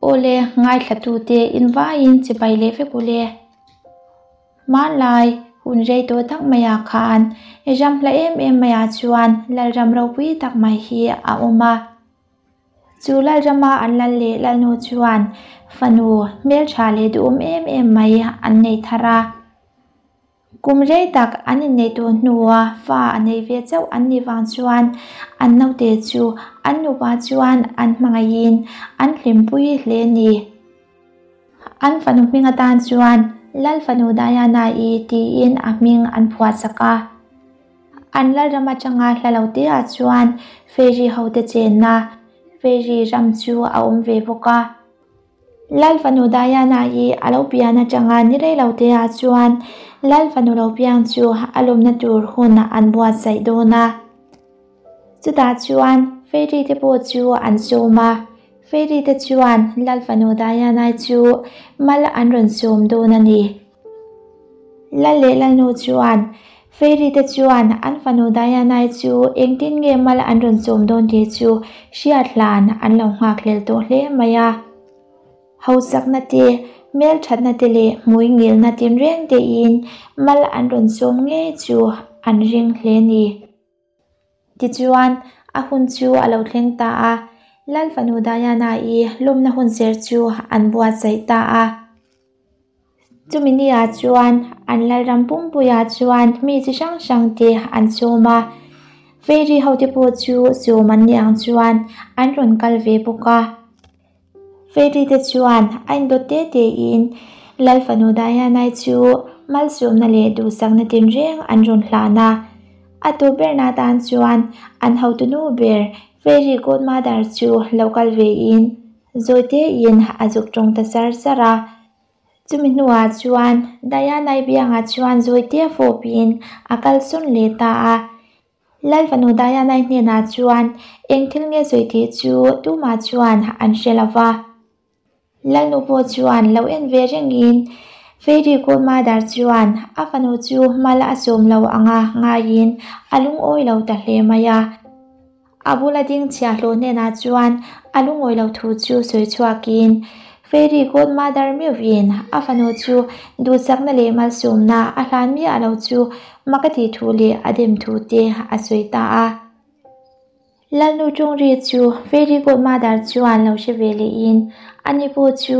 Awle, ngaithlatute invaiin chibai leh vek ule. Hmanlai hun rei tawh tak maiah khan ram hla em em maiah chuan Lalram ropui tak mai hi a awm a. Chu Lalrama an lal leh Lalnu chuan fanu hmeltha leh duhawm em em mai an nei thar a. Kum rei tak an inneih tawh hnua fa a nei ve chauh an nih vang chuan an naute chu an nupa chuan an hmangaihin an hlimpui hle a ni. An fanu hming atan chuan Lal fanu Diana-i tiin a hming an phuahsak a. An lalram atanga hla lo teah chuan Fairy hote chenna Fairy ram chu a awm ve bawk a. Lal fanu Diana-i a lo pian atanga ni rei lo teah chuan Lal fanu lo piang chu a lawmna tur hun an buatsaih dawn a. Chutah chuan Fairy te pawh chu an sawm a, Fairy te chuan Lal fanu Diana-i chu mal an rawn sawm dawn a ni. Lal leh Lalnu chuan Fairy te chuan an fanu Diana-i chu engtin nge mal an rawn sawm dawn tih chu hriat hlan an lo nghakhlel tawh hle mai a. Hausakna te, hmelthatna te leh hmuingilna tinreng tein mal an rawn sawm ngei chu an ring hle ni. Tichuan, a hun chu a lo thleng ta a, Lal fanu Diana-i lawmna hunserh chu an buatsaih ta a. Chumi niah chuan an Lalram pumpuiah chuan mi chi hrang hrang te an sawm a, Fairy hote pawh chu sawm an nih ang chuan an rawn kal ve bawk a. Fairy te chuan a indawt te tein Lal fanu Diana-i chu malsawmna leh duhsakna tinreng an rawn hlan a. A tu berna atan chuan an hotunu ber Fairy Godmother chu lo kal vein Zawi tein a zuk tawng ta sar sar a. Chumi hnuah chuan Diana-i biangah chuan zawi te fawpin a kalsawn leh ta a. Lal fanu Diana-i hnenah chuan eng thil nge sawi tih chu tumah chuan an hre lo va. Lalnu pawh chuan lo en ve rengin Fairy Godmother chuan a fanu chu mal a sawm lo anga ngaiin a lungawi lo ta hle mai a. A bula ding chhiahhlawh hnenah chuan a lungawi lo thu chu sawi chhuakin Fairy Godmother meuhin a fanu chu duhsakna leh malsawmna a hlan miah lo chu mak a tih thu leh a dem thu te a sawi ta a. Lalnu Tungri chu Fairy Godmother chuan lo hre ve lehin ani pawh chu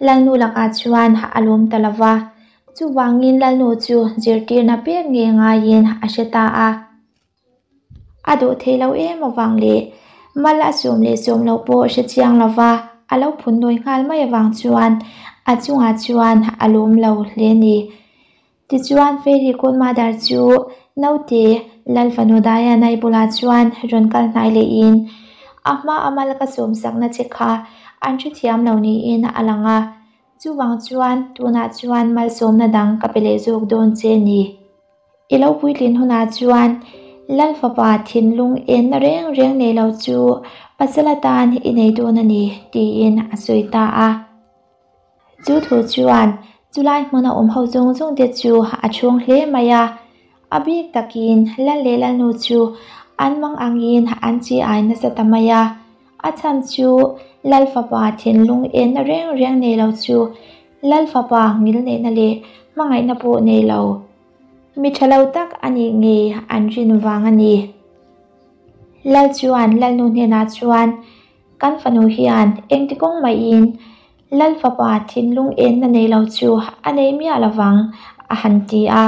Lalnu lakah chuan a lawm ta lo va, chuvangin Lalnu chu zirtirna pek nge ngaiin a hre ta a. A duh theih loh em avang leh mal a sawm leh sawm loh pawh hre chiang lova a lo phun nawi nghal mai avang chuan a chungah chuan a lawm lo hle a ni. Tichuan Fairy Godmother chu naute Lal fanu Diana-i bulah chuan rawn kal hnai lehin a hma a mal ka sawm sakna che kha an hrethiam lo niin a lang a, chuvang chuan tunah chuan malsawmna dang ka pe leh zawk dawn che a ni. I lo puitlin hunah chuan Lal fapa thinlung enna reng reng nei lo chu pasal atan i nei dawn a ni, tiin a sawi ta a. Chu thu chuan chulai hmuna awm ho zawng zawng te chu a chhung hle mai a. A bik takin Lal leh Lalnu chu an mang angin an chi ai nasa ta mai a. A chhan chu Lal fapa thinlung enna reng reng nei lo chu Lal fapa ngilneihna leh hmangaihna pawh nei lo. Mi tha lo tak a nih nge an rin vang a ni. Lal chuan Lalnu hnenah chuan, Kan fanu hian engti kawng maiin Lal fapa thinlung enna nei lo chu a nei miah lovang, a han ti a.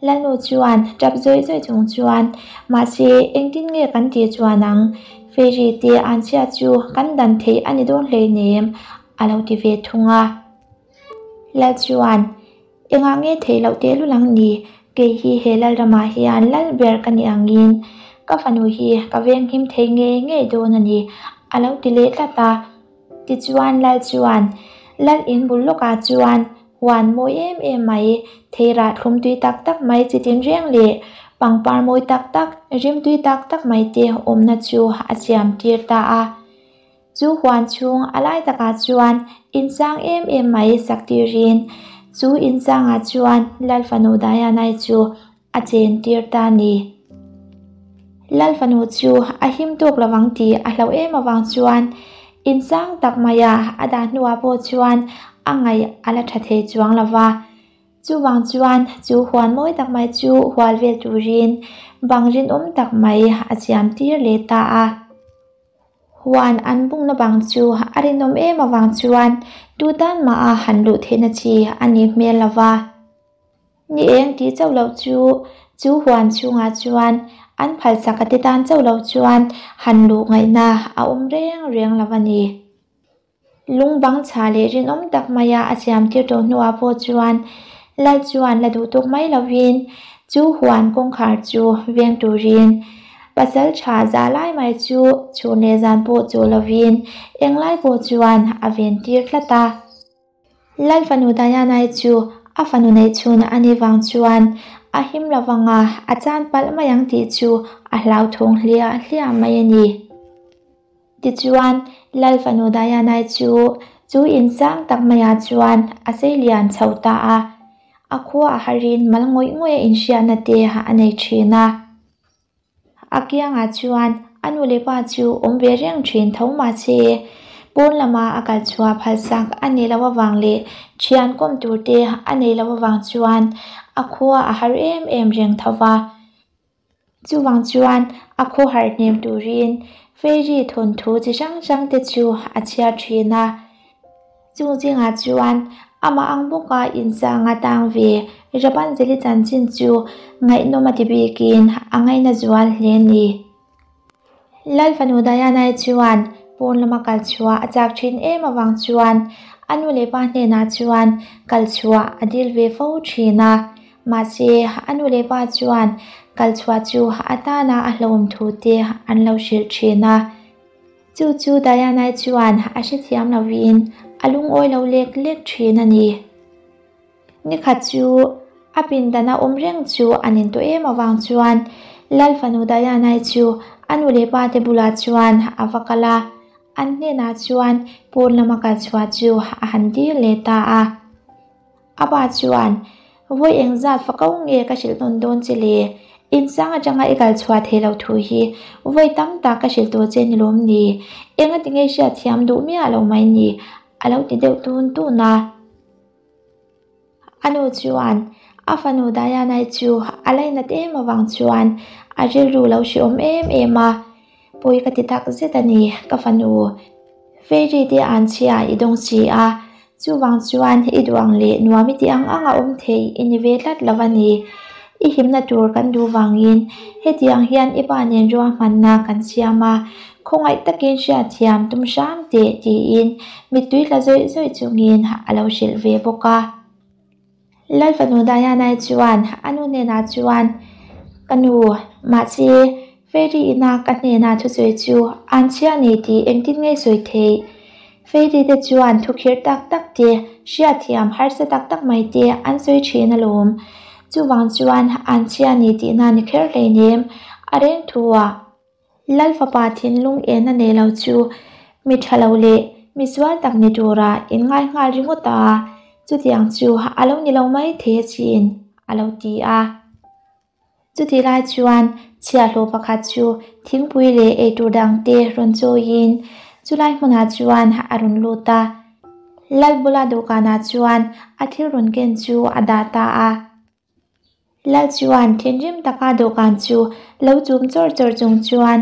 Lalnu chuan tap zawih zawih chung chuan, Mahse, engtin nge kan tih chuan ang? Fairy te anchhia chu kan dan theih a ni dawn hleinem, a lo ti ve thung a. Lal chuan, Engah nge theih loh teh lul ang ni? Kei hi he Lalramah hian lal ber ka ni angin ka fanu hi ka venghim thei ngei ngei dawn a ni, a lo ti leh tlat a. Tichuan Lal chuan, Lal in bul lawkah chuan huan mawi em em mai, theirah thlum tui tak tak mai chi tinreng leh pangpar mawi tak tak, rim tui tak tak mai te awmna chu a siam tir ta a. Chu huan chhung a lai takah chuan insang em em mai sak tirin chu insangah chuan Lal fanu Diana-i chu a chen tir ta a ni. Lal fanu chu a him tawk lovang tih a hlauh em avang chuan In sang tak maia a dah hnuah pawh chuan a ngaih a la tha thei chuang lo va. Chuvang chuan chu huan mawi tak mai chu hual vel turin bang rinawm tak mai a siam tir leh ta a. Huan an bungna bang chu a rinawm em avang chuan tu tan mah a han luh theihna chi a nih hmel lo va. Ni eng tih chauh loh chu chu huan chhungah chuan an phalsak a ti tan chauh loh chuan han luh ngaihna a awm reng reng lo a ni. Lung bang chhah leh rinawm tak maia a siam tir tawh hnuah pawh chuan Lal chuan la duh tawk mai lovin chu huan kawngkhar chu veng turin pasal tha za lai mai chu chhun leh zan pawh chaw lovin englai pawh chuan a ven tir tlat a. Lal fanu Diana-i chu a fanu neih chhun a nih vang chuan a him lo vang a, a chan palh mai ang tih chu a hlauthawng hliah hliah mai a ni. Tichuan, Lal fanu Diana-i chu chu in sang tak maiah chuan a sei lian chho ta a, a khua a harin mal ngawih ngawih a inhriatna te a nei thin a. A kiangah chuan a nu leh pa chu awm ve reng thin tho mahse, pawn lama a kal chhuah phalsak a nei loh avang leh thian kawm tur te a nei loh avang chuan a khua a har em em reng tho va. Chuvang chuan a khawhar hnem turin fairy thawnthu chi hrang hrang te chu a chhiar thin a. Chung zingah chuan amah ang bawka insang a tang ve Rapunzel-i chanchin chu ngaihnawm a ti bikin a ngaihna zual hle a ni. Lal fanu Diana-i chuan pawn lama kal chhuah a chak thin em avang chuan a nu leh pa hnenah chuan kal chhuah a dil ve fo thin a. Mahse, a nu leh pa chuan kal chhuah chu a tana a hlauhawm thu te an lo hrilh thin a. Chu chu Diana-i chuan a hrethiam lovin a lungawi lo lek lek thin a ni. Nikhat chu a pindana awm reng chu an intuah em avang chuan Lal fanu Diana-i chu a nu leh pa te bulah chuan a va kal a, an hnenah chuan pawn lama kal chhuah chu a han dil leh ta a. A pa chuan, Vawi engzat fa ko nge ka hrilh nawn dawn che le? Insang atanga i kal chhuah theih loh thu hi vawi tam tak ka hrilh tawh che ni lawm ni? Engati nge hriatthiam duh miah lo mai ni? a lo ti deuh tun tun a. A nu chuan a fanu Diana-i chu a lainat em avang chuan a rilru lo hreawm em em a, Pawi ka ti tak zet a ni, ka fanu. Fairy te an chhia i dawng si a, chuvang chuan i duh ang leh nuam i ti ang ang a awm thei i ni ve tlat lo a ni. I himna tur kan duh vangin hetiang hian i pa nen ruahmanna kan siam a, Khawngaih takin hriatthiam tum hram teh tiin mittui tla zawih zawih chungin a lo hrilh ve bawk a. Lal fanu Diana-i chuan a nu hnenah chuan, Ka nu, mahse Fairy ina ka hnena thusawi chu an chhia ni tih engtin nge sawi theih? Fairy te chuan thukhirh tak tak te, hriatthiam harsa tak tak mai te an sawi thin alawm. Chuvang chuan an chhia ni tihna ni kher hleinem a reng thu ah. Lal fapa thinlung en a nei lo chu mi tha lo leh mi sual tak ni tura inngai nghal ringawt a, chutiang chu a lo ni lo mai thei asin, a lo ti a. Chutih lai chuan chhiahhlawh pakhat chu thingpui leh eitur dangte rawn chawiin chulai hmunah chuan a rawn lut a. Lal bula dawhkanah chuan a thil rawn ken chu a dah ta a. Lal chuan thinrim taka dawhkan chu lo chum chawr chawr chung chuan,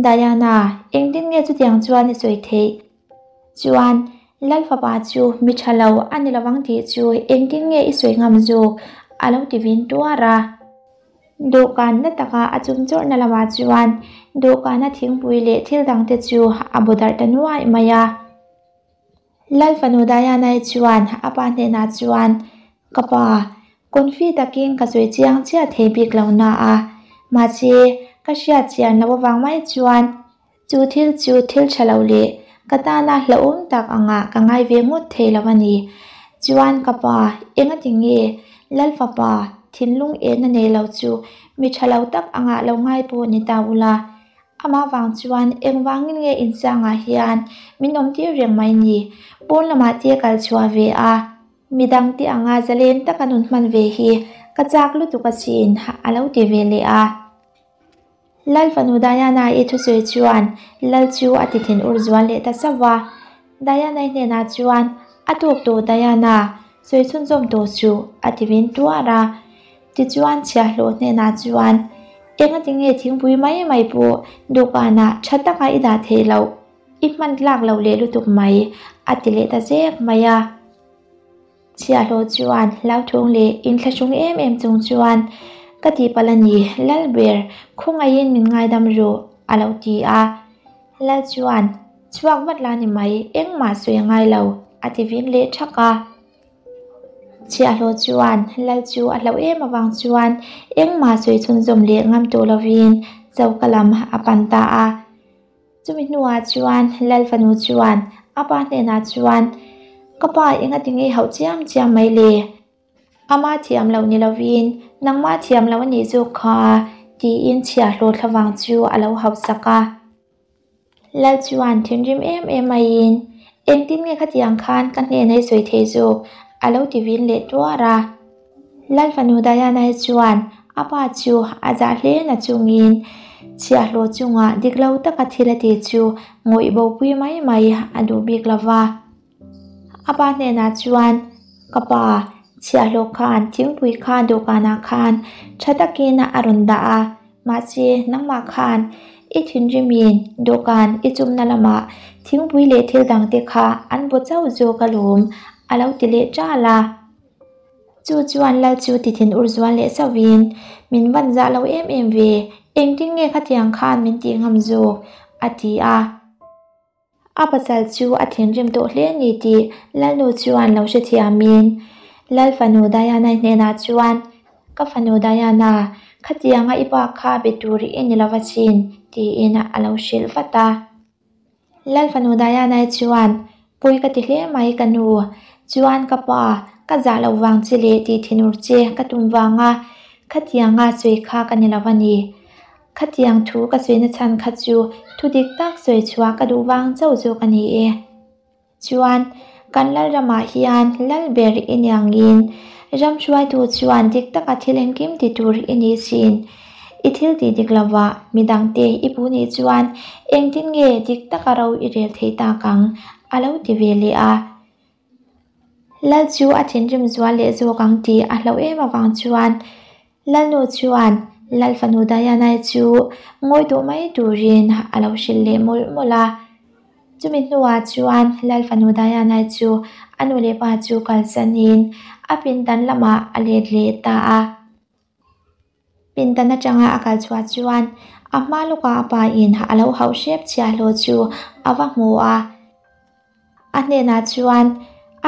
Diana, engtin nge chutiang chuan i sawi theih? Chuan, Lal fapa chu mi tha lo a ni lovang tih chu engtin nge i sawi ngam zawk? a lo ti vin tuar a. Dawhkan na taka a chum chawrhna lamah chuan dawhkana thingpui leh thil dangte chu a bu darh ta nuaih mai a. Lal fanu Diana-i chuan a pa hnenah chuan, Ka pa, confi takin ka sawi chiang chiah thei bik lo na a, mahse ka hriat chian loh avang mai chuan chu thil chu thil tha lo leh ka tana hlauhawm tak angah ka ngai ve ngawt thei lo a ni. Chuan ka pa, engati nge Lal fapa thinlung enna nei lo chu mi tha lo tak angah lo ngai pawh ni ta ula? Amah vang chuan engvangin nge insangah hian min awm tir reng mai ni? Pawn lamah te kal chhuah ve a, midang te anga zalen taka nun hman ve hi ka chak lutuk asin a lo ti ve leh a. Lal fanu Diana-i thusawi chuan Lal chu a ti thinur zual leh ta sauh va. Diana-i hnenah chuan, A tawk tawh Diana, sawi chhunzawm tawh suh, a ti vin tuar a. Tichuan chhiahhlawh hnenah chuan, Engati nge thingpui mai mai pawh dawhkanah tha taka i dah theih loh? I hman tlak loh leh lutuk mai, a ti leh ta zek mai a. Chhiahhlawh chuan hlauthawng leh inthlahrung em em chung chuan, Ka tihpalh a ni, Lalber, khawngaihin min ngaidam rawh, a lo ti a. Lal chuan, Chhuak vat la ni mai, engmah sawi a ngai lo, a ti vin leh thak a. Chhiahhlawh chuan Lal chu a hlauh em avang chuan engmah sawi chhunzawm leh ngam tawh lovin choka lam a pan ta a. Chumi hnuah chuan Lal fanu chuan a pa hnenah chuan, Ka pa engati ngei hauh chiam chiam mai le? Ama thiam loh ni lovin nangmah thiam loh a nih zawk kha, tiin chhiahhlawh thlavang chu a lo hausak a. Lal chuan thinrim em em maiin, Engtin nge khatiang khan ka hnenah i sawi thei zawk? a lo ti vin leh tuar a. Lal fanu Diana-i chuan a pa chu a zah hle na chungin chhiahhlawh chungah dik lo taka thil a tih chu ngawih bopui mai mai a duh bik lo va. A pa hnenah chuan, Ka pa, chhiahhlawh khan thingpui kha dawhkanah khan tha takin a rawn dah a, mahse nangmah khan i thinrimin dawhkan i chumna lamah thingpui leh thil dangte kha an baw chauh zawk alawm, a lo ti leh ṭal a. Chu chuan Lal chu ti thin ur zual leh sauhin, Min van zah lo em em ve, engtin nge khatiang khan min tih ngam zawk? a ti a. A pasal chu a thinrim tawh hle ni tih Lalnu chuan lo hrethiamin Lal fanu Diana-i hnenah chuan, Ka fanu Diana, khatianga i pa kha be tur i ni lova chin, tiin a lo hrilh vat a. Lal fanu Diana-i chuan, Pawi ka ti hle mai ka nu, chuan ka pa, ka zah loh vang che leh tih thinur che ka tum vanga khatianga sawi kha ka ni lova ni. Khatiang thu ka sawi nachhan kha chu thu dik tak sawi chhuah ka duh vang chauh zawk a ni e. Chuan, kan Lalramah hian Lalber i niangin ram hruaitu chuan dik taka thil engkim ti tur i nih sin. I thil tih dik lovah midangte i pu nih chuan engtin nge dik taka ro i rel thei tak ang? a lo ti ve leh a. Lal chu a thinrim zual leh zawk ang tih a hlauh em avang chuan Lalnu chuan Lal fanu Diana-i chu ngawi duh mai turin a lo hrilh leh mawlh mawlh a. Chumi hnuah chuan Lal fanu Diana-i chu a nu leh pa chu kalsanin a pindan lamah a let leh ta a. Pindan atanga a kal chhuah chuan a hma lawkah a pa in a lo hauh hrep chhiahhlawh chu a va hmu a. A hnenah chuan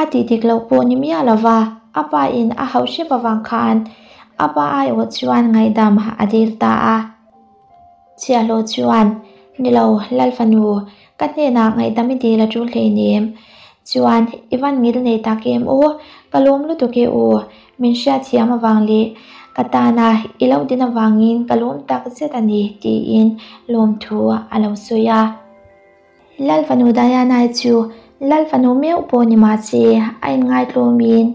a tih dik loh pawh ni miah lova a pa in a hauh hrep avang khan a pa aiawh chuan ngaihdam a dil ta a. Chhiahhlawh chuan, Ni lo, Lal fanu, ka hnenah ngaihdam i dil a tul hleinem. Chuan, i van ngil nei tak em aw, ka lawm lutuk e aw, min hriatthiam avang leh ka tana i lo din avangin ka lawm tak zet a ni, tiin lawmthu a lo sawi a. Lal fanu Diana-i chu Lal fanu meuh pawh ni mah se a inngaihtlawmin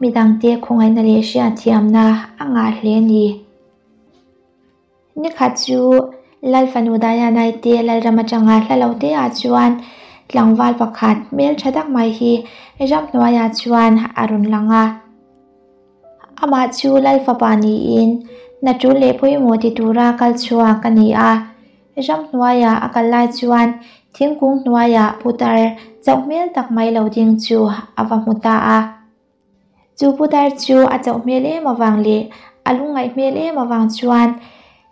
midangte khawngaihna leh hriatthiamna a ngah hle a ni. Nikhat chu Lal fanu Diana-i te Lalram atanga hla lo te ah chuan tlangval pakhat hmel tha tak mai hi ramhnuaiah chuan a rawn lang a. Amah chu Lal fapa niin hna tul leh pawimawh ti tura kal chhuak a ni a. Ramhnuaiah a kal lai chuan thingkung hnuaiah putar chauh hmel tak mai lo ding chu a va hmu ta a. Chu putar chu a chauh hmel em avang leh a lungngaih hmel em avang chuan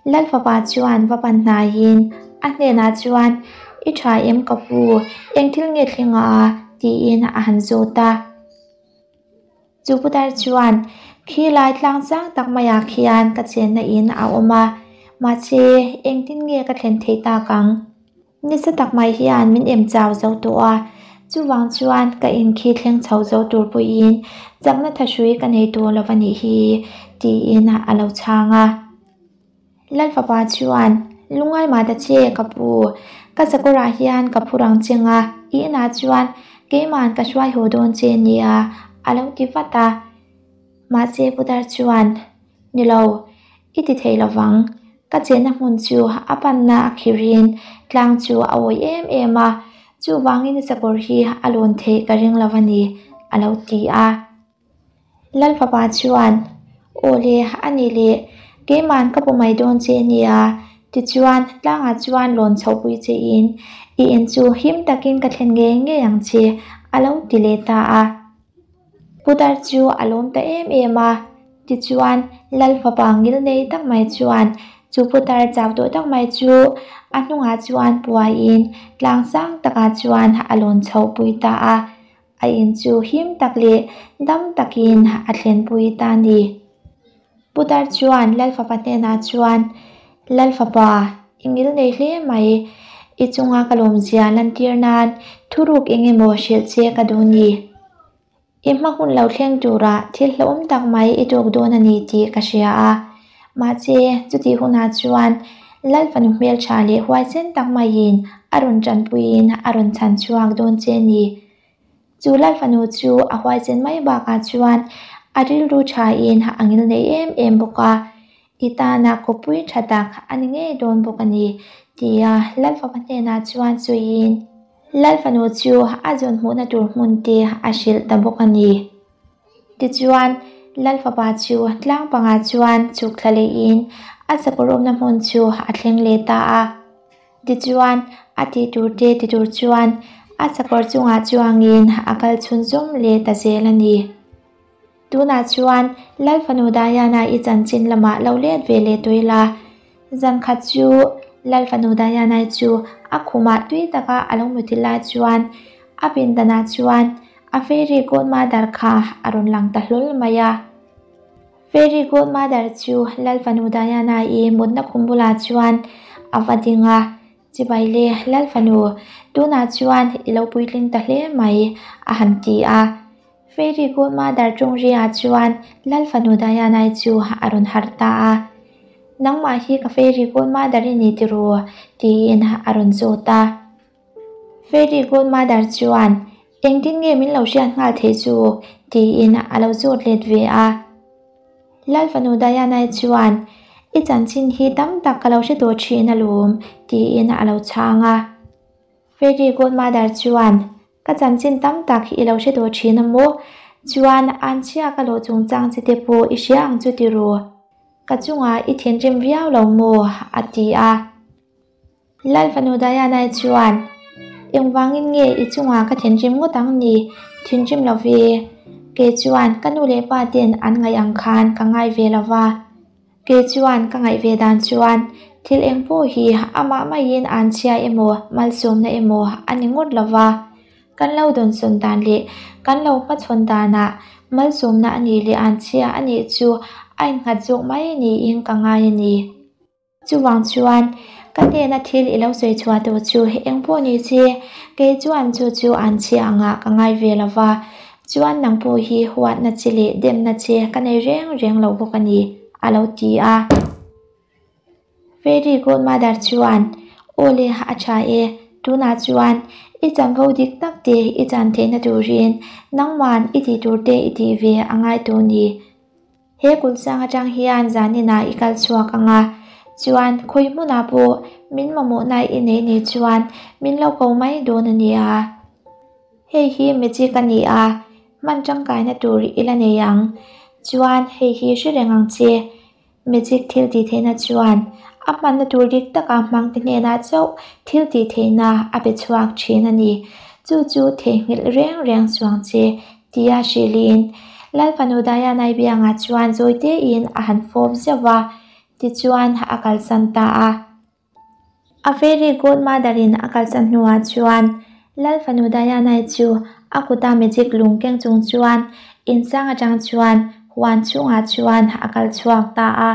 Lal fapa chuan va pan hnaiin a hnenah chuan, I tha em ka pu, eng thil nge thleng a? tiin a han zawt a. Chu putar chuan, Khi lai tlang sang tak maiah khian ka chenna in a awm a, mahse engtin nge ka thlen theih tak ang? Nisa tak mai hian min em chau zo tawh a, chuvang chuan ka in khi thleng chho zo tur pawhin chakna thahrui ka nei tawh lo a nih hi, tiin a lo chhang a. Lal fapa chuan, Lungngai mah ta che, ka pu. Ka sakawrah hian ka phur ang cheng a, i inah chuan keima'n ka hruai haw dawn che nia, a lo ti vat a. Mahse putar chuan, Ni lo, i ti thei lovang. Ka chenna hmun chu a panna a khirin tlang chu a awih em em a, chuvangin i sakawr hi a lawn theih ka ring lo a ni, a lo ti a. Lal fapa chuan, Aw le, a ni le, keiman ka pu mai dawn che nia, tichuan tlangah chuan lawn chhohpui chein i in chu him takin ka thlen ngei ngei ang che, a lo ti leh ta a. Putar chu a lawm ta em em a, tichuan Lal fapa ngil nei tak mai chuan chu putar chau tawh tak mai chu a hnungah chuan puaiin tlang sang takah chuan a lawn chhohpui ta a, a in chu him tak leh dam takin a thlenpui ta a ni. Putar chuan Lal fapa hnenah chuan, Lal fapa, i ngil nei hle mai, i chunga ka lawmzia lantir nan thuruk eng emaw hrilh che ka duh ni. I hma hun lo thleng turah thil hlauhawm tak mai i tawk dawn a ni tih ka hria a. Mahse, chutih hunah chuan Lal fanu hmeltha leh huaisen tak maiin a rawn tanpuiin a rawn chhan chhuak dawn che a ni. Chu Lal fanu chu a huaisen mai bakah chuan a rilru thain a ngil nei em em bawk a, I tana khawpui tha tak a ni ngei dawn bawk a ni, tia Lalfapa hnenah chuan sawiin Lalfanu chu a zawn hmuhna tur hmun te a hrilh ta bawk a ni. Tichuan, Lalfapa chu tlang pangah chuan chhuk thla lehin a sakawr awmna hmun chu a thleng leh ta a. Tichuan, a tih tur te ti tur chuan a sakawr chungah chuangin a kal chhunzawm leh ta zel a ni. Tunah chuan Lal fanu Diana i chanchin lamah lo let ve leh tawih la. Zan khat chu Lal fanu Diana i chu a khumah tui taka a lo muthilh lai chuan a pindanah chuan a fairy godmother kha a rawn lang ta hlawl mai a. Fairy godmother chu Lal fanu Diana i mutna khum bulah chuan a va ding a, Chibai le, Lal fanu, tunah chuan i lo puitling ta hle mai, a han ti a. Fairy Godmother Chungri-ah chuan Lal fanu Diana-i chu a rawn harh ta a. Nangmah hi ka Fairy Godmother i ni tiraw? tiin a rawn zawt a. Fairy Godmother chuan, Engtin nge min lo hriat nghal theih chu? tiin a lo zawt let ve a. Lal fanu Diana-i chuan, I chanchin hi tam tak ka lo hre tawh thin alawm, tiin a lo chhang a. Fairy Godmother chuan, Ka chanchin tam tak i lo hre tawh thin a maw? Chuan anchhia ka lawh chungchang che te pawh i hria ang chu ti ru. Ka chungah i thinrim viau lo maw? a ti a. Lal fanu Diana-i chuan, Engvangin nge i chungah ka thinrim ngawt ang ni? Thinrim lo ve. Kei chuan ka nu leh pa ten an ngaih ang khan ka ngai ve lo va. Kei chuan ka ngaih ve dan chuan thil eng pawh hi amah maiin an chhia emaw malsawmna emaw a ni ngawt lo va, kan lo dawnsawn dan leh kan lo hmachhawn danah malsawmna a nih leh an chhia a nih chu a innghat zawk mai niin ka ngai a ni. Chuvang chuan ka hnena thil i lo sawi chhuah tawh chu eng pawh ni se, kei chuan chu chu an chhia angah ka ngai ve lo va, Chuan nang pawh hi huatna che leh demna che ka nei reng reng lo bawk a ni, a lo ti a. Fairy Godmother chuan, Aw le, a tha e, tunah chuan i chanvo dik tak te i chan theihna turin nangman i tih tur te i tih ve a ngai tawh ni. He kulhsang atang hian zaninah i kal chhuak ang a, chuan khawi hmunah pawh min mamawhna i neih nih chuan min lo ko mai dawn a nia. Hei hi magic a ni a, hman tangkaina tur i la nei ang. Chuan hei hi hre reng ang che. Magic thil tih theihna chuan a hmanna tur dik taka hmangte hnenah chauh thil tih theihna a pe chhuak thin a ni. Chu chu theihnghilh reng reng chuang che tia hrilhin Lal fanu Diana-i biangah chuan zawi tein a han fawp zeuh va, tichuan a kalsan ta a. A fairy godmother in a kalsan hnuah chuan Lal fanu Diana-i chu a kuta magic lung keng chung chuan insang atang chuan huan chhungah chuan a kal chhuak ta a.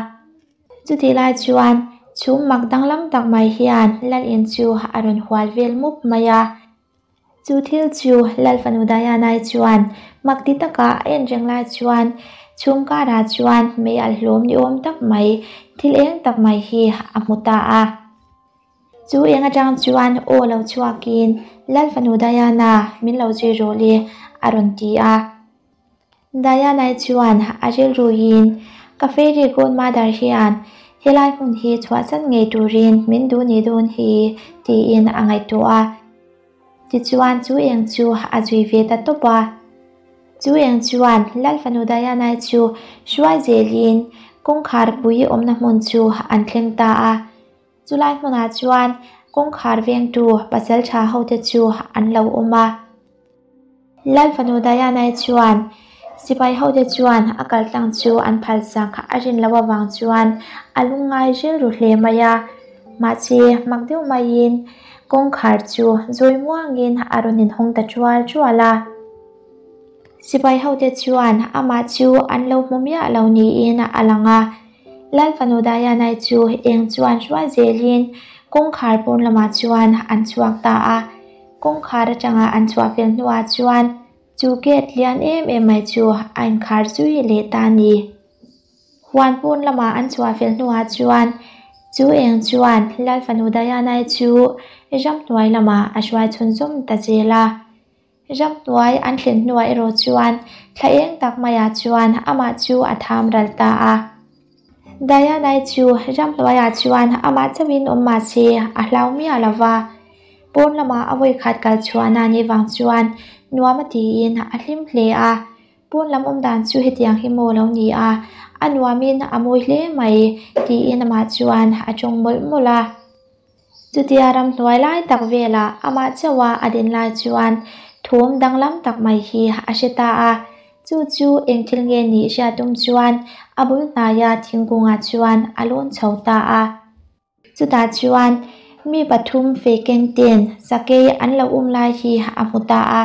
Chutih lai chuan chhum mak danglam tak mai hian Lal in chu a rawn hual vel mup mai a. Chu thil chu Lal fanu Diana-i chuan mak ti taka a en reng lai chuan chhung karah chuan mei alh hlawm ni awm tak mai, thil eng tak mai hi a hmu ta a. Chu eng atang chuan aw lo chhuakin, Lal fanu Diana, min lo zui rawh le, a rawn ti a. Diana-i chuan a rilruin, Ka fairy godmother hian Helai hmun hi chhuahsan ngei turin min duh ni dawn hi tiin a ngaihtuah a. Tichuan chu eng chu a zui ve ta tawp a. Chu eng chuan Lal fanu Diana-i chu hruai zelin kawngkhar pui awmna hmun chu an thleng ta a. Chulai hmunah chuan kawngkhar vengtu pasaltha hote chu an lo awm a. Lal fanu Diana-i chuan sipai hote chuan a kaltlang chu an phalsak a rin loh avang chuan a lungngai rilru hle mai a. Mahse, mak deuh maiin kawngkhar chu zawi muangin a rawn inhawng ta tual tual a. Sipai hote chuan amah chu an lo hmu miah lo niin a lang a. Lal fanu Diana-i chu eng chuan hruai zelin kawngkhar pawn lamah chuan an chhuak ta a. Kawngkhar atanga an chhuah fel hnuah chuan chu gate lian em em mai chu a inkhar zui leh ta a ni. Huan pawn lama an chhuah fel hnuah chuan chu eng chuan Lal fanu Diana-i chu ramhnuai lamah a hruai chhunzawm ta zel a. Ramhnuai an thlen hnuah erawh chuan thla eng tak maiah chuan amah chu a tham ral ta a. Diana-i chu ramhnuaiah chuan amah chauhin awm mah se a hlau miah lo va, pawn lamah a vawikhat kal chhuahna anih vang chuan nuam a tiin a hlim hle a. Pawn lam awm dan chu hetiang hi maw lo ni a, a nuamin a mawi hle mai tiin amah chuan a tawng mawlh mawlh a. Chutia ramhnuai lai tak velah amah chauha a din lai chuan thawm danglam tak mai hi a hre ta a, chu chu eng thil nge nih hriat tum chuan a bul hnaia thingkungah chuan a lawn chho ta a. Chutah chuan mi pathum fei keng ten sakei an lo um lai hi a hmu ta a,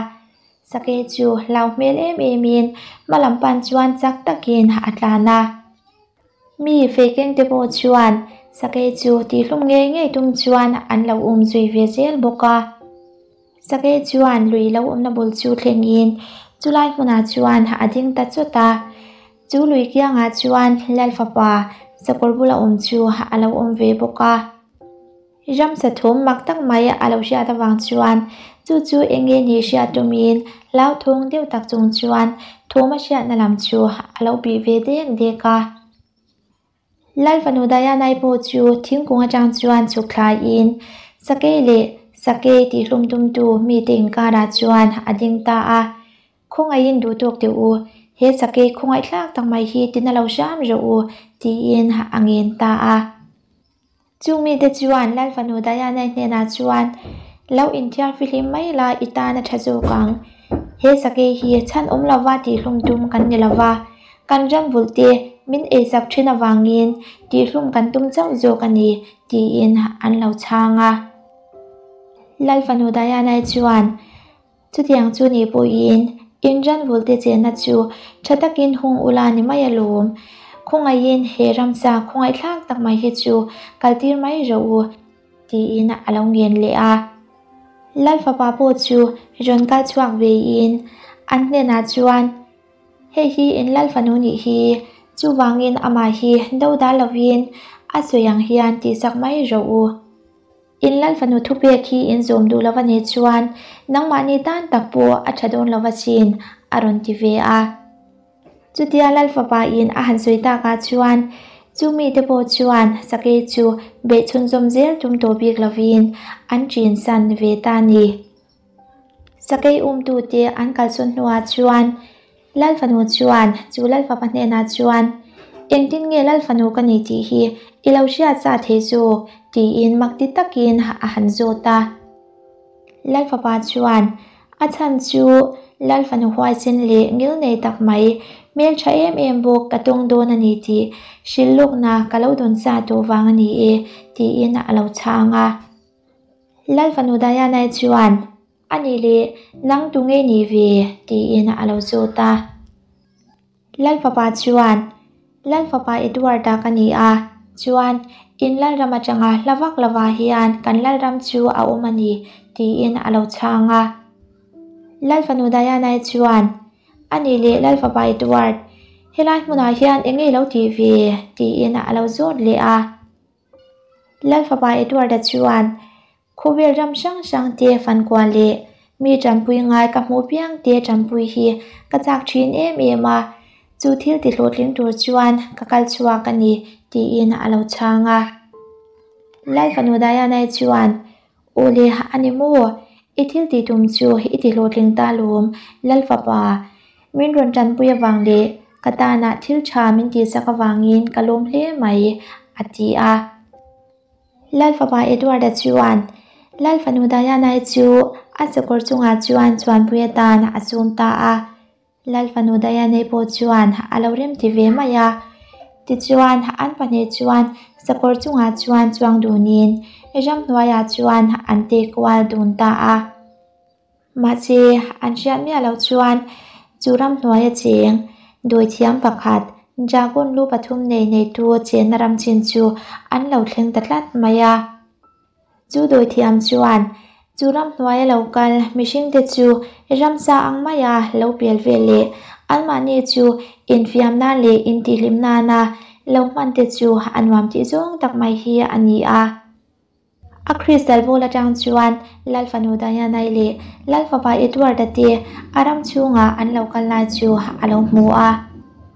sakei chu hlau hmel em emin hma lam pan chuan chak takin a tlan a. Mi fei kengte pawh chuan sakei chu tihhlum ngei ngei tum chuan an lo um zui ve zel bawk a. Sakei chuan lui lo awmna bul chu thlengin chulai hmunah chuan a ding ta chawt a. Chu lui kiangah chuan Lal fapa sakawr bula awm chu a lo awm ve bawk a. Ramsa thawm mak tak mai a lo hriat avang chuan chu chu eng nge nih hriat tumin hlauthawng deuh tak chung chuan thawm a hriatna lam chu a lo bih ve dek dek a. Lal fanu Diana-i pawh chu thingkung atang chuan chhuk thlaiin sakei leh sakei tihhlum tumtu mite inkarah chuan a ding ta a. Khawngaihin duh tawk teh u, he sakei khawngaihthlak tak mai hi tina lo hram rawh u, tiin a ngen ta a. Chung mite chuan Lal fanu Diana-i hnenah chuan, Lo inthiar fihlim mai la, i tan a tha zawk ang. He sakei hi chhan awm lova tihhlum tum kan ni lova, kan ram vulhte min eisak thin avangin tihhlum kan tum chauh zawk a ni, tiin an lo chhang a. Lal fanu Diana-i chuan, Chutiang chu nih pawhin in ran vulte chenna chu tha takin hung ula ni mai alawm. Khawngaihin he ramsa khawngaihthlak tak mai hi chu kaltir mai rawh u, tiin a lo ngen leh a. Lal fapa pawh chu rawn kal chhuak vein an hnenah chuan, Hei hi in lal fanu nih hi, chuvangin amah hi dodal lovin a sawi ang hian tihsak mai rawh u. In Lal fanu thupek hi in zawm duh lova nih chuan nangmahni tan tak pawh a tha dawn lova sin, a rawn ti ve a. Chutia Lal fapa in a han sawi takah chuan chu mite pawh chuan sakei chu beih chhunzawm zel tum tawh bik lovin an ṭin san ve ta ni. Sakei umtute an kalsawn hnuah chuan Lal fanu chuan chu Lal fapa hnenah chuan, Engtin nge Lal fanu ka ni tih hi i lo hriat sa thei zawk? tiin mak ti takin a han zawt a. Lal fapa chuan, A chhan chu Lal fanu huaisen leh ngil nei tak mai, hmeltha em em bawk ka tawng dawn a ni tih hrilh lawkna ka lo dawn sa tawh vang a ni e, tiin a lo chhang a. Lal fanu Diana-i chuan, A nih leh, nang tu nge ni ve? tiin a lo zawt a. Lal fapa chuan, Lal fapa Edward-a ka ni a, chuan in Lalram atanga hla vak lovah hian kan Lalram chu a awm a ni, tiin a lo chhang a. Lal fanu Diana-i chuan, A nih leh Lal fapa Edward, helai hmunah hian eng nge i lo tih ve? tiin a lo zawt leh a. Lal fapa Edward-a chuan, Khawvel ram hrang hrang te fankual leh mi tanpui ngai ka hmuh piang te tanpui hi ka chak thin em em a, chu thil ti hlawhtling tur chuan ka kal chhuak a ni, tiin a lo chhang a. Lal fanu Diana-i chuan, Aw le, a ni maw? I thil tih tum chu i ti hlawhtling ta lawm, Lal fapa. Min rawn tanpui avang leh ka tanah thil tha min tihsak avangin ka lawm hle mai, a ti a. Lal fapa Edward-a chuan Lal fanu Diana-i chu a sakawr chungah chuan chuanpui atan a sawm ta a. Lal fanu Diana-i pawh chuan a lo remti ve mai a. Tichuan, an pahnih chuan sakawr chungah chuan chuang dunin ramhnuaiah chuan an tei kual dun ta a. Mahse, an hriat miah loh chuan chu ramhnuaia cheng dawithiam pakhat dragon lu pathum nei neitu chenna ram chin chu an lo thleng ta tlat mai a. Chu dawithiam chuan chu ramhnuaia lo kal mihringte chu ramsa ang maia lo pel vel leh anmahni chu infiam nan leh intihhlim nana lo hman te chu a nuam tih zawng tak mai hi a ni a. A crystal ball atang chuan Lal fanu Diana-i leh Lal fapa Edward-a te a ram chhungah an lo kal lai chu a lo hmu a.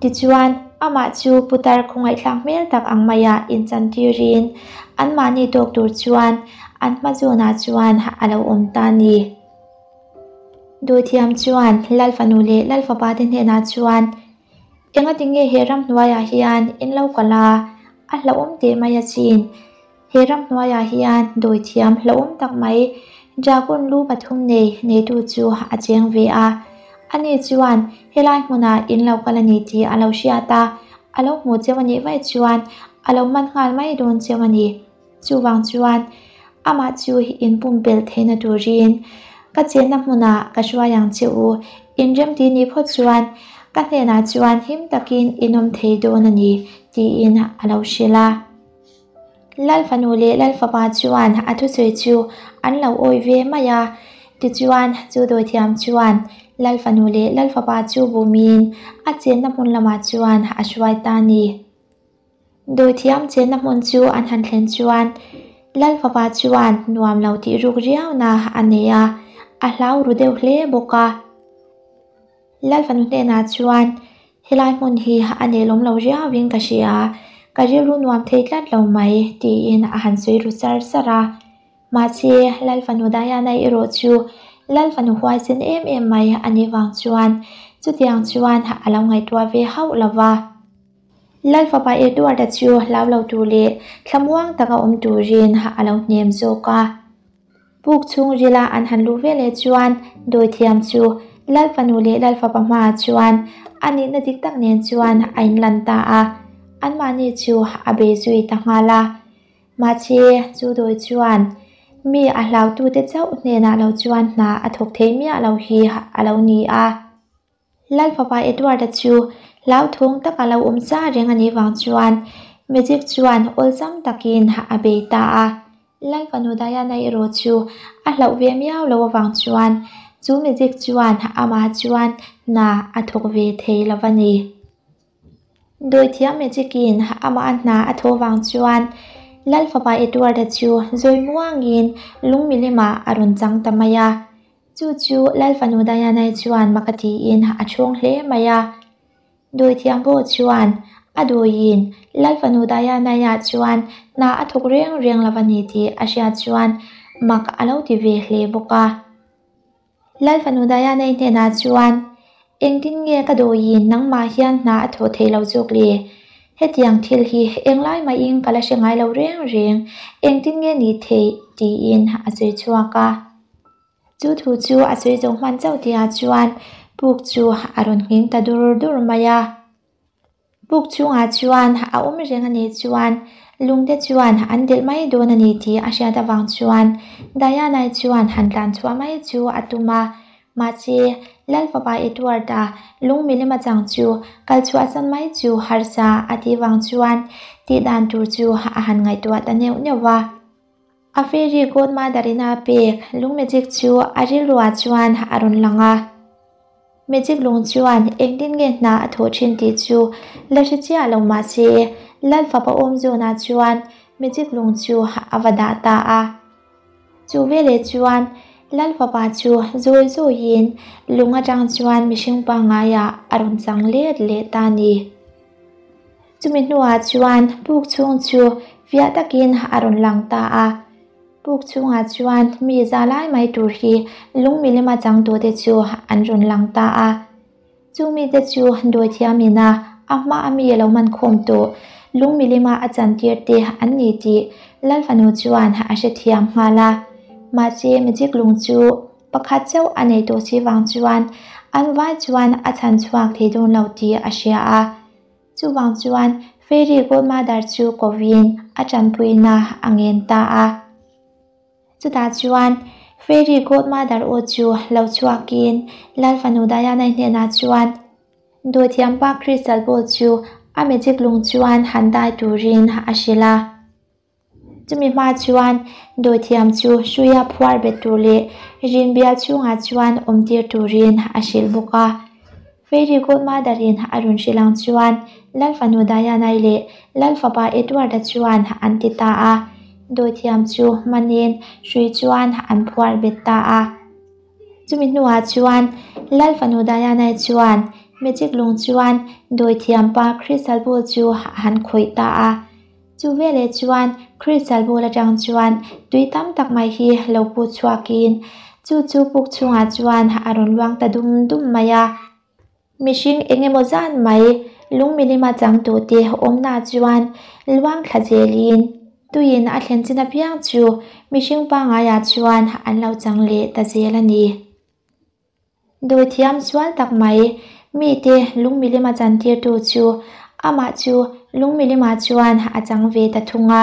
Tichuan, amah chu putar khawngaihthlak hmel tak ang maia inchantirin anmahni tawk tur chuan an hma zawnah chuan a lo awm ta a ni. Dawithiam chuan Lal fanu leh Lal fapa te hnenah chuan, Engati nge he ramhnuaiah hian in lo kal a? A hlauhawm teh mai asin. He ramhnuaiah hian dawithiam hlauhawm tak mai dragon lu pathum nei neitu chu a cheng ve a. Ani chuan helai hmunah in lo kal a ni tih a lo hriat a, a lo hmuh cheu a nih vaih chuan a lo man nghal mai dawn cheu a ni. Chuvang chuan amah chu inpumpelh theihna turin ka chenna hmunah ka hruai ang che u, inremti nih phawt chuan ka hnenah chuan him takin in awm thei dawn a ni, tiin a lo hrilh a. Lal fanu leh Lal fapa chuan a thusawi chu an lo awih ve mai a, tichuan chu dawithiam chuan Lal fanu leh Lal fapa chu bumin a chenna hmun lamah chuan a hruai ta a ni. Dawithiam chenna hmun chu an han thlen chuan Lal fapa chuan nuam lo tih ruk riauna a nei a, a hlau ru deuh hle bawk a. Lal fanu hnenah chuan helai hmun hi a nelawm lo riauin ka hria, ka rilru nuam thei tlat lo mai tiin a han sawi ru sar sar a. Mahse, Lal fanu Diana erawh chu Lal fanu huaisen em em mai a nih vang chuan chutiang chuan a lo ngaihtuah ve hauh lo va. Lal fapa Edward-a chu hlau lo tur leh thlamuang taka awm turin a lo hnem zawk a. Puk chhungrila an han luh veleh chuan dawithiam chu Lal fanu leh Lal fapa hmaah chuan a nihna dik tak nen chuan a inlan ta a, anmahni chu a bei zui ta nghal a. Mahse, chu dawi chuan mi a hlautute chauh hnenah lo chuan hna a thawk thei miah lo hi a lo ni a. Lal fapa Edward-a chu hlauthawng taka lo awm sa reng a nih vang chuan Magic chuan awlsam takin a bei ta a. Lal fanu Diana erawh chu a hlauh ve miau lo avang chuan chu Magic chuan amah chuan hna a thawk ve thei lo a ni. Dawithiam Magic-in amah a hna a thawh vang chuan Lal fapa Edward-a chu zawi muangin lung milimah a rawn chang ta mai a. Chu chu Lal fanu Diana-i chuan mak a tiin a chhawng hle mai a. Dawithiam pawh chuan a dawiin Lal fanu Diana-i chuan hna a thawk reng reng lo a ni tih a hriat chuan mak a lo ti ve hle bawk a. Lal fanu Diana-i hnenah chuan, Engtin nge ka dawiin nangmah hian hna a thawh theih lo zawk le? Hetiang thil hi englai mahin ka la hre ngai lo reng reng, engtin nge ni theih? tiin a sawi chhuak a. Chu thu chu a sawi zo hman chauh tihah chuan puk chu a rawn nghing ta dur dur mai a. Puk chhungah chuan a awm reng a nih chuan lungte chuan an delh mai dawn a ni tih a hriat avang chuan Diana-i chuan han tlan chhuah mai chu a tum a. Mahse, Lal fapa Edward-a lung milem a chang chu kal chhuahsan mai chu harsa a tih vang chuan tih dan tur chu a han ngaihtuah ta neuh neuh va. A fairy godmother in a pek lung magic chu a rilruah chuan a rawn lang a. Magic lung chuan engtin nge hna a thawh thin tih chu la hre chiah lo mah se, Lal fapa awm zawnah chuan magic lung chu a va dah ta a. Chu veleh chuan Lal fapa chu zawi zawiin lung atang chuan mihring pangaiah a rawn chang let leh ta a ni. Chumi hnuah chuan puk chhung chu fiah takin a rawn lang ta a. Puk chhungah chuan mi za lai mai tur hi lung milema changtute chu an rawn lang ta a. Chu mite chu dawithiam ina a hma a mi a lo man khawm tawh lung milima a chantir te an ni tih Lalfanu chuan a hrethiam nghal a. Mahse magic lung chu pakhat chauh a nei tawh si vang chuan an vai chuan a chhan chhuak thei dawn lo tih a hria a. Chuvang chuan Fairy Godmother chu kovin a tanpuina a ngen ta a. Chutah chuan Fairy Godmother aw chu lo chhuakin Lal fanu Diana-i hnenah chuan dawithiampa Crystal Ball chu a magic lung chuan han dai turin a hrilh a. Chumi hma chuan dawithiam chu hruia phuar bet tur leh rin bial chhungah chuan awmtir turin a hrilh bawk a. Fairy Godmother-in a rawn hrilh ang chuan Lal fanu Diana-i leh Lal fapa Edward-a chuan an ti ta a. Dawithiam chu hmanin hrui chuan an phuar bet ta a. Chumi hnuah chuan Lal fanu Diana-i chuan magic lung chuan dawithiampa Crystal Ball chu a han khawih ta a. Chu veleh chuan Crystal Ball atang chuan tui tam tak mai hi lo put chhuakin chu chu puk chhungah chuan a rawn luang ta dum dum mai a. Mihring eng emaw zan mai lung milima changtute awmna chuan luang thla zelin tuiin a thlen chin apiang chu mihring pangaiah chuan an lo chang leh ta zel a ni. Dawithiam sual tak mai mite lung milima chantirtu chu amah chu lung milimah chuan a chang ve ta thung a.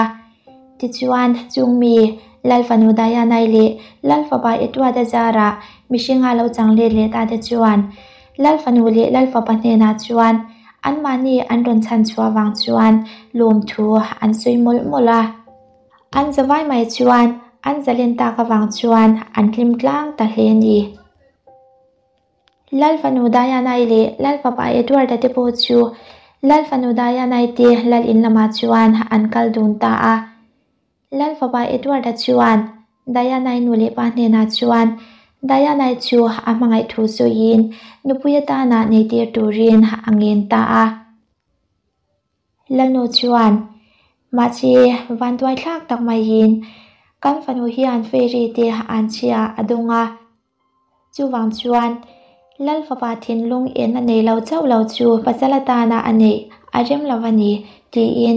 Tichuan, chung mi Lal fanu Diana-i leh Lal fapa Edward-a zarah mihringa lo chang let leh ta te chuan Lal fanu leh Lal fapa hnenah chuan anmahni an rawn chhan chhuah vang chuan lawmthu an sawi mawlh mawlh a. An zavai mai chuan an zalen tak avang chuan an hlim tlang ta hle a ni. Lal fanu Diana-i leh Lal fapa Edward-a te pawh chu Lal fanu Diana-i te Lal in lamah chuan an kal dun ta a. Lal fapa Edward-a chuan Diana-i nu leh pa hnenah chuan Diana-i chu a hmangaih thu sawiin nupui atana neitir turin a ngen ta a. Lalnu chuan, Mahse, vanduai thlak tak maiin kan fanu hian fairy te an chhia a dawng a. Chuvang chuan, Lal fapa thinlung en a nei lo chauh lo chu pasal atana a neih a rem lo a ni, tiin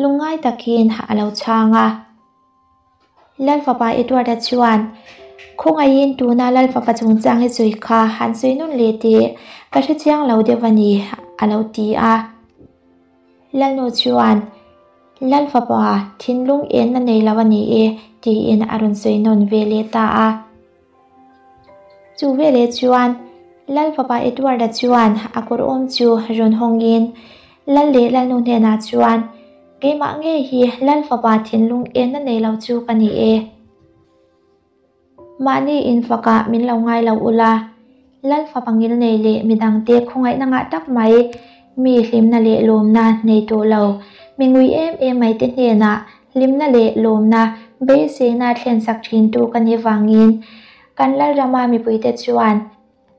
lungngai takin a lo chhang a. Lal fapa Edward-a chuan, Khawngaihin tuna Lal fapa chungchang i sawi kha han sawi nun leh teh, ka hrechiang lo deuh a ni, a lo ti a. Lalnu chuan, Lal fapa, thinlung en a nei lo a ni e, tiin a rawn sawi nawn ve leh ta a. Chu veleh chuan Lal fapa Edward-a chuan a kawr awm chu rawn hawngin Lal leh Lalnu hnenah chuan, Keimah ngei hi Lal fapa thinlung enna nei lo chu ka ni e. Mahni infakah min lo ngai lo ula, Lal fapa ngilnei leh midangte khawngaihna ngah tak mai, mi hlimna leh lawmna nei tawh lo, mi ngui em em mai te hnenah Hlimna leh lawmna beiseina thlensak thintu ka nih vangin kan Lalrama mipuite chuan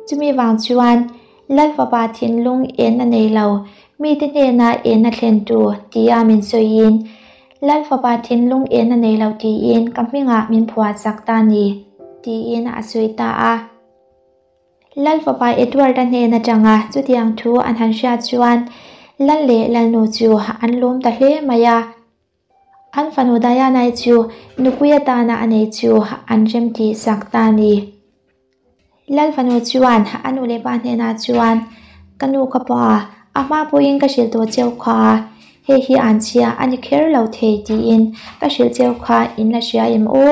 chumi vang chuan Lal fapa thinlung en a nei lo, mite hnena en a thlentu tia min sawiin Lal fapa thinlung en a nei lo tiin ka hmingah min phuahsak ta ni tiin a sawi ta a. Lal fapa Edward-a hnen atanga chutiang thu an han hriat chuan Lal leh Lalnu chu an lawm ta hle mai a. An fanu Diana-i chu nupui atana a nei chu an remtih sak ta a ni. Lal fanu chuan a nu leh pa hnenah chuan, Ka nu ka pa, a hma pawhin ka hrilh tawh cheu kha, hei hi an chhia a ni kher lo thei tiin ka hrilh cheu kha in la hria em aw?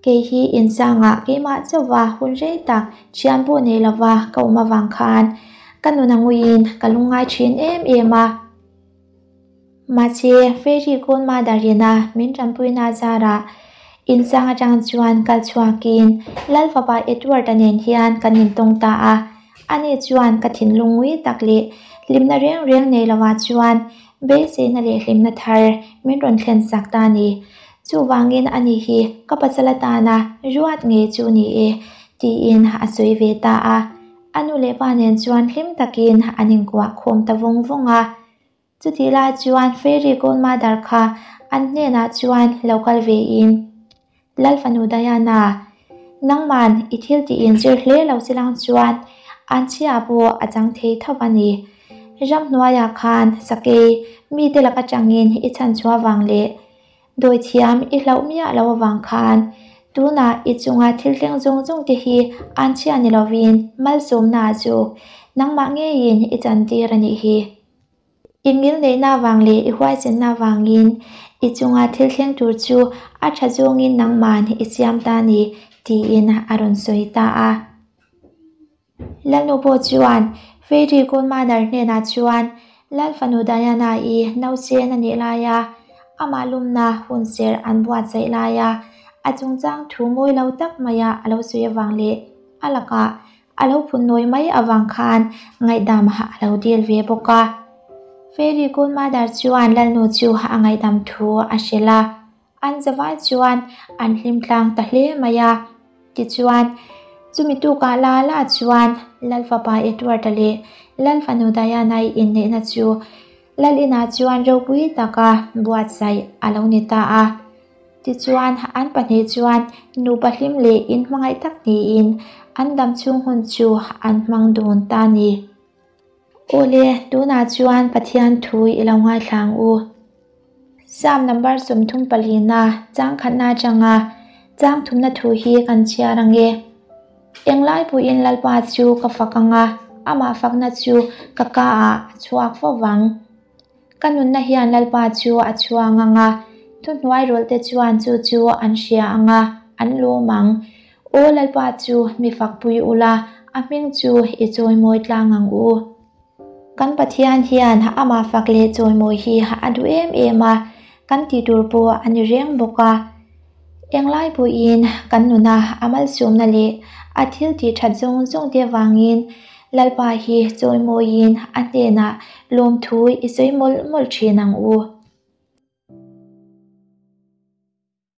Kei hi insangah keimah chauha hun rei tak thian pawh nei lova ka awm avang khan ka nun a nguiin ka lungngai thin em em a. Mahse, Fairy Godmother ina min tanpuina zarah insang atang chuan kal chhuakin Lal fapa Edward-a nen hian kan intawng ta a. Ani chuan ka thinlung ngui tak leh hlimna reng reng nei lovah chuan beiseina leh hlimna thar min rawn thlen sak ta a ni. Chuvangin ani hi ka pasal atana ruat ngei chu ni e, tiin a sawi ve ta a. A nu leh pa nen chuan hlim takin an inkuah khawm ta vawng vawng a. Chutih lai chuan Fairy Godmother kha an hnenah chuan lo kal ve in, Lal fanu Diana, nangman i thil tih in zir hle lo che lang chuan an chhia pawh a chang thei tho a ni. Ramhnuaiah khan sakei mite lak atangin i chhanchhuah vang leh Dawithiam i hlauh miah lo avang khan tunah i chunga thil thleng zawng zawng te hi an chhia ni lovin malsawmna chu nangmah ngeiin i chantir a nih hi. I ngilneihna avang leh i huaisenna avangin i chunga thil thleng tur chu a tha zawngin nangman i siam ta a ni tiin a rawn sawi ta a. Lalnu pawh chuan Fairy Godmother hnenah chuan Lal fanu Diana-i nausen a nih laia amah lumna hunserh an buatsaih laia a chungchang thu mawi lo tak maia a lo sawi avang leh a lakah a lo phun nawi mai avang khan ngaihdam a lo dil ve bawk a. Fairy Godmother chuan Lalnu chu a ngaihdam thu a hrilh a. An zavai chuan an hlim tlang ta hle mai a. Tichuan, chumi tukah la la chuan Lal fapa Edward-a leh Lal fanu Diana-i inneihna chu Lal inah chuan ropui taka buatsaih a lo ni ta a. Tichuan, an pahnih chuan nupa hlim leh inhmangaih tak niin an damchhung hun chu an hmang dun ta a ni. Awle, tunah chuan Pathian thu i lo ngaithla ang u. Psalm number 34-na chang khatna atanga chang thumna thu hi kan chhiar ang e. Englai pawhin Lalpa chu ka fak ang a, amah fakna chu ka ka ah a chhuak fo vang. Ka nunna hian Lalpa chu a chhuang ang a, thuhnuai rawlhte chuan chu chu an hria ang a, an lawm ang. Aw Lalpa chu mi fakpui ula, a hming chu i chawimawi tlang ang u. Kan Pathian hian amah fak leh chawimawi hi a duh em em a, kan tih tur pawh a ni reng bawk a. Englai pawhin kan nuna a malsawmna leh a thil tih that zawng zawng te avangin Lalpa hi chawimawiin a hnenah lawmthu i sawi mawlh mawlh thin ang u.